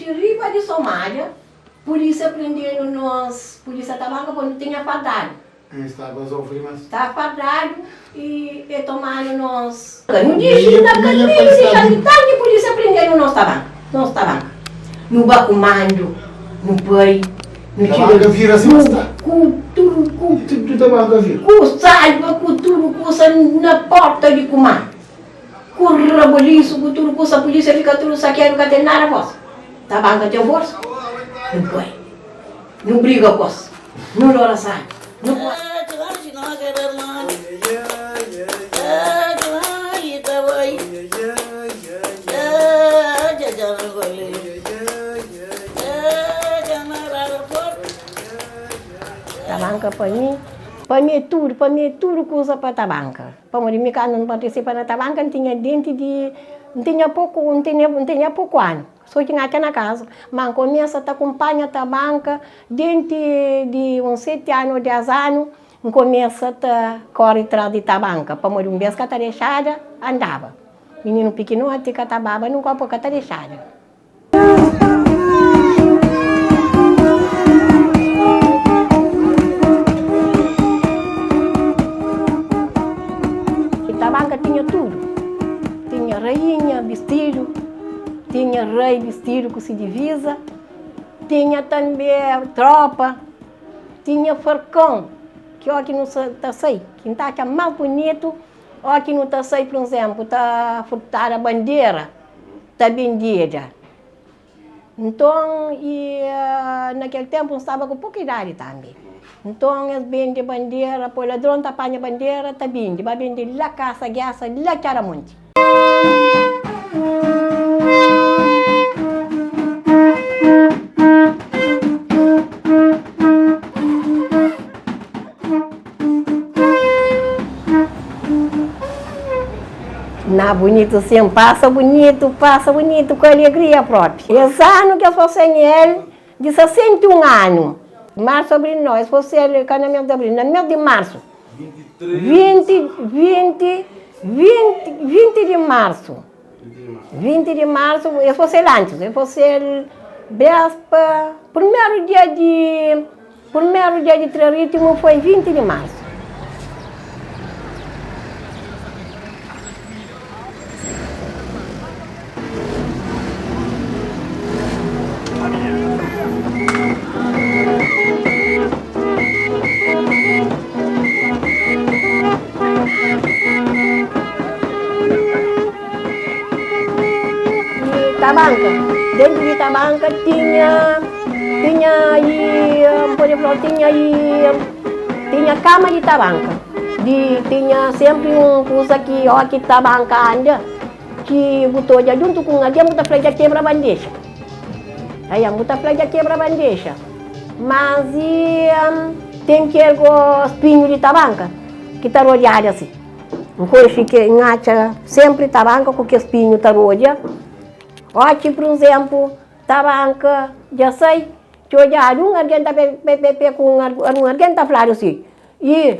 dixi riba di Somália, pulísia prende-nu nos, pulísia tabanka pô nu tinha fardadu. Ta fardadu y e tomanu nos. Nu dixi na kaminhu di kapital di pulísia prende-nu nos tabanka, nos tabanka. Nu ba kumandu, nu bai, nu txiga ku tudu ku ku salva ku tudu kusa na porta di kumandu. Ku rabolisu ku tudu kusa pulísia fika tudu sakedu ka ten nada forsa. Tabanka ten forsa? Nu bai, nu briga kos. Nu lora sangi, nu Tabanka pa mi, pa mi é tudu, pa mi é tudu kuza pa tabanka. Pamodi mi kandu N partisipa na tabanka N tinha denti di, N tinha poku, N tinha, N tinha poku anu. So ki N atxa na kaza. Ma N kumesa ta kunpanha tabanka denti di uns seti anu o des anu, N kumesa ta kori tras di tabanka, pamodi un bes ka ta dexada andaba. Mininu pikinoti ka ta baba nunka po ka ta dexada. Tabanka tinha tudu, tinha rainha bistidu, tinha rei bistidu ku si diviza, tinha tanbe tropa, tinha farkon, ki oki nu ta sai, ki N ta atxa mas bunitu, oki nu ta sai, pur izemplu, ta furtada bandera, ta bendida. Nton, i na kel ténpu N staba ku poku idadi tanbe. Nton, es bende bandera, poi ladron ta panha bandera ta bende, ba bende la kasa gesa, la Txaramonti. Na bunitu sin, pasa bunitu, pasa bunitu ku alegria propi. Es anu ki es fose el di 61 anu, marsu, abril no, es fose el ka na mes di abril, na mes di marsu, 20, 20, 20, 20 di marsu, 20 di marsu, es fose el antis, es fose el bespa, primeru dia di. Purmeru dia di tra ritmu foi 20 di marsu. Di tabanka, dentu di tabanka tinha. Tinha i, N pode fla-u, tinha i, tinha kama di tabanka, di tinha senpri un kusa ki ó ki tabanka anda, ki bu ta odja djuntu ku un algen bu ta fla dja kebra bandexa. Aia, bu ta fla dja kebra bandexa. Mas i ten kel go spinhu di tabanka ki ta rodiadu asi. N konxe ke, N atxa senpri tabanka ku kes spinhu ta rodia. Oki, pur nzenplu, Tabanka dja sai, ti odjadu un algen ta pe pe pe ku un un algen ta fladu si, i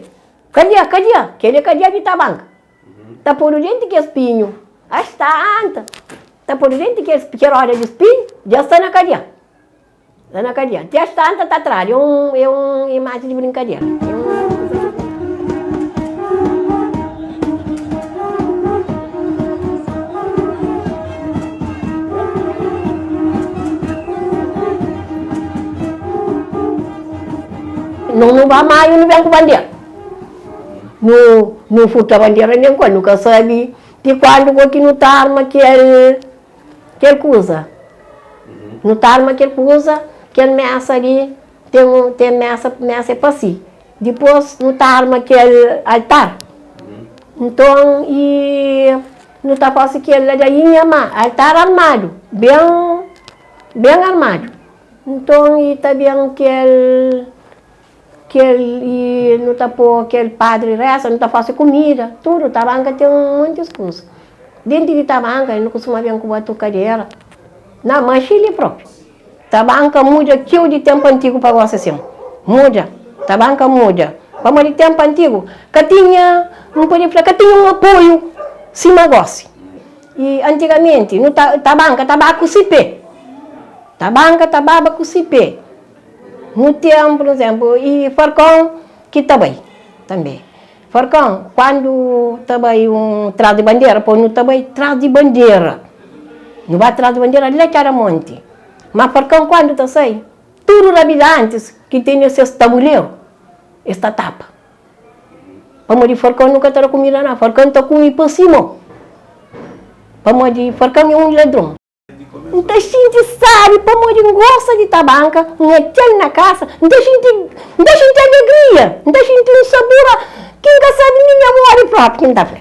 kadia kadia, keli é kadia di tabanka, ta podu denti kes spinhu, as tanta, ta podu denti kes ke roda di spinhu, dja sta na kadia, sta na kadia, ti as tanta ta tradu, é un é un imaji di brinkadera, é un. Nu ba Maio nu ben ku bandera. Nu nu furta bandera nen kual, nu ka sabi di kuandu go ki nu ta arma kel kel kuza. Nu ta arma kel kuza, kel mesa li ten un ten mesa mesa é pa si. Dipôs nu ta arma kel altar. Nton i nu ta fase kel ladainha má altar armadu, ben ben armadu. Nton i ta ben kel kel i nu ta pô kel padri reza, nu ta fase kumida, tudu. Tabanka ten montis kuza. Denti di tabanka nu kustuma ben ku batukadera. Na má xili propi. Tabanka muda txeu di tenpu antigu pa gosi sin. Muda. Tabanka muda. Pamodi tenpu antigu ka tinha, N pode fla, ka tinha un apoiu sima gosi. I antigamenti nu ta, tabanka ta ba ku si pe. Tabanka ta baba ku si pé. Nu ten, pur izénplu, i farkon ki ta bai tanbe. Farkon, kuandu ta bai un tras di bandera, po nu ta bai tras di bandera. Nu ba tras di bandera la Txada Monti. Ma farkon kuandu ta sai, tudu rabidantis ki tene ses tabuleru, es ta tapa. Pamodi farkon nu ka ta da kumida na, farkon ta kume pa si mo. Pamodi farkon é un ladron. N ta xinti sabi pamodi N gosta di tabanka, N atxa-l na kasa, N ta xinti, N ta xinti alegria, N ta xinti un sabura ki N ka sabi nin nha modi propi ki N ta fla.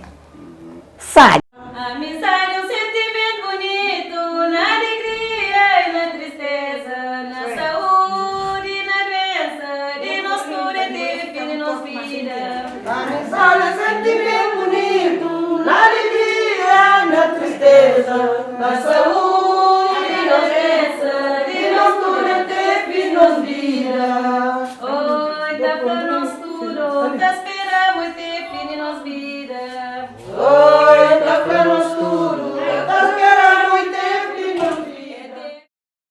Sabi. Amizadi é un sentimentu bunitu Na alegria i na tristeza Na saúdi i na duensa Di nos tudu é te fin di nos vida. Amizadi é un sentimentu bunitu Na alegria i na tristeza Na saúdi i na duensa Di nos tudu é te fin di nos vida. Oi, ta fla nos tudu Ta spera moi te fin di nos vida. Oi.